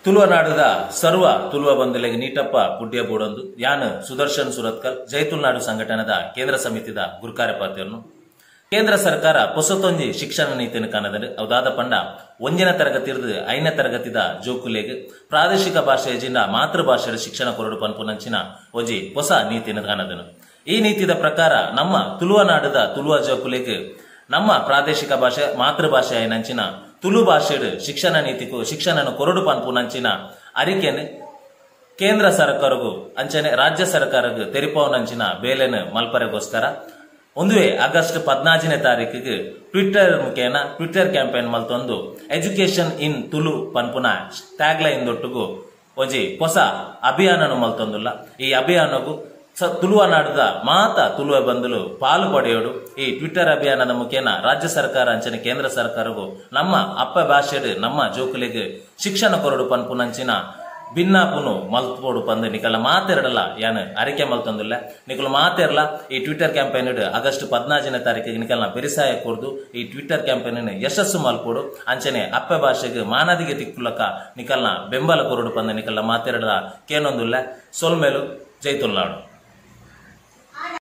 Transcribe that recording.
ತುಳುವನಾಡುದ ಸರ್ವ ತುಳುವ ಬಂಧುಲೆಗ್ ನೀಟಪ್ಪ ಪುಡ್ಯ ಬೋಡೊಂದು ಯಾನ್ ಸುದರ್ಶನ್ ಸುರತ್ಕಲ್ ಜೈ ತುಳುನಾಡು ಸಂಘಟನೆದ ಕೇಂದ್ರ ಸಮಿತಿದ ಗುರುಕಾರೆ ಪಾತೆರ್ನು. ಕೇಂದ್ರ ಸರ್ಕಾರ ಪೊಸತೊಂಜಿ ಶಿಕ್ಷಣ ನೀತಿನ ಕನದಂಡು ಅವುದಾದ ಪಂಡ ಒಂಜಿನ ತರಗತಿರ್ದು ಐನ ತರಗತಿದ ಜೋಕುಲೆಗ್ ಪ್ರಾದೇಶಿಕ ಭಾಷೆ ಜಿಂಡ ಮಾತೃಭಾಷೆಡ್ ಶಿಕ್ಷಣ ಕೊರಡು ಪನ್ಪುನಂಚಿನ ಒಂಜಿ ಹೊಸ ನೀತಿನ ಕನದನು. ಈ ನೀತಿದ ಪ್ರಕಾರ ನಮ್ಮ ತುಳುವನಾಡುದ ತುಳುವ ಜೋಕುಲೆಗ್ ನಮ್ಮ ಪ್ರಾದೇಶಿಕ ಭಾಷೆ ಮಾತೃಭಾಷೆ ನಂಚಿನ ತುಳು ಭಾಷೆಡ್ ಶಿಕ್ಷಣ ನೀತಿಗೂ ಶಿಕ್ಷಣನ ಕೊರಡು ಪನ್ಪುನಂಚಿನ ಅರಿಕೆನ್ ಕೇಂದ್ರ ಸರ್ಕಾರಗೂ ಅಂಚನೆ ರಾಜ್ಯ ಸರ್ಕಾರಗೂ ತೆರಿಪಾವನಂಚಿನ ಬೇಲೆನ್ ಮಲ್ಪರೆಗೋಸ್ಕರ ಒಂದುವೇ ಆಗಸ್ಟ್ 14ನೇ ತಾರೀಕಿಗೆ ಟ್ವಿಟರ್ ಮುಖೇನ ಟ್ವಿಟರ್ ಕ್ಯಾಂಪೇನ್ ಮಲ್ತೊಂದು ಎಜುಕೇಶನ್ ಇನ್ ತುಳು ಪನ್ಪುನ ಟ್ಯಾಗ್ ಲೈನ್ ದೊಟ್ಟುಗು ಒಂಜಿ ಹೊಸ ಅಭಿಯಾನನು ಮಲ್ತೊಂದುಲ್ಲ. ಈ ಅಭಿಯಾನಗು ತುಳುವ ನಾಡುದ ಮಾತ ತುಳುವ ಬಂಧುಲು ಪಾಲು ಪಡೆಯೋಡು. ಈ ಟ್ವಿಟರ್ ಅಭಿಯಾನದ ಮುಖೇನ ರಾಜ್ಯ ಸರ್ಕಾರ ಅಂಚನೆ ಕೇಂದ್ರ ಸರ್ಕಾರಗೂ ನಮ್ಮ ಅಪ್ಪ ಭಾಷೆಡ್ ನಮ್ಮ ಜೋಕುಲೆಗ್ ಶಿಕ್ಷಣ ಕೊರಡು ಪನ್ಪುನಂಚಿನ ಭಿನ್ನಾಪುನು ಮಲ್ಪೋಡು ಪಂದು ನಿಕಲ ಮಾತೆರಡಲ ಯಾನ್ ಅರಿಕೆ ಮಲ್ತೊಂದುಲ್ಲ. ನಿಕಲ ಮಾತೆರ್ಲ ಈ ಟ್ವಿಟರ್ ಕ್ಯಾಂಪೇನ್ ಆಗಸ್ಟ್ 14ನೇ ತಾರೀಕಿಗೆ ನಿಕಲ್ನ ಬೆರಿಸಾಯ ಕೊರ್ದು ಈ ಟ್ವಿಟರ್ ಕ್ಯಾಂಪೇನ್ ಯಶಸ್ಸು ಮಲ್ಪೋಡು ಅಂಚನೆ ಅಪ್ಪ ಭಾಷೆಗೆ ಮಾನದಿಗೆ ತಿಕ್ಕುಲಕ ನಿಕಲ್ನ ಬೆಂಬಲ ಕೊರಡು ಪಂದು ನಿಕಲ್ನ ಮಾತೆರಡಲ ಕೇನೊಂದುಲ್ಲ. ಸೊಲ್ಮೇಲು, ಜೈ ತುಳುನಾಡು.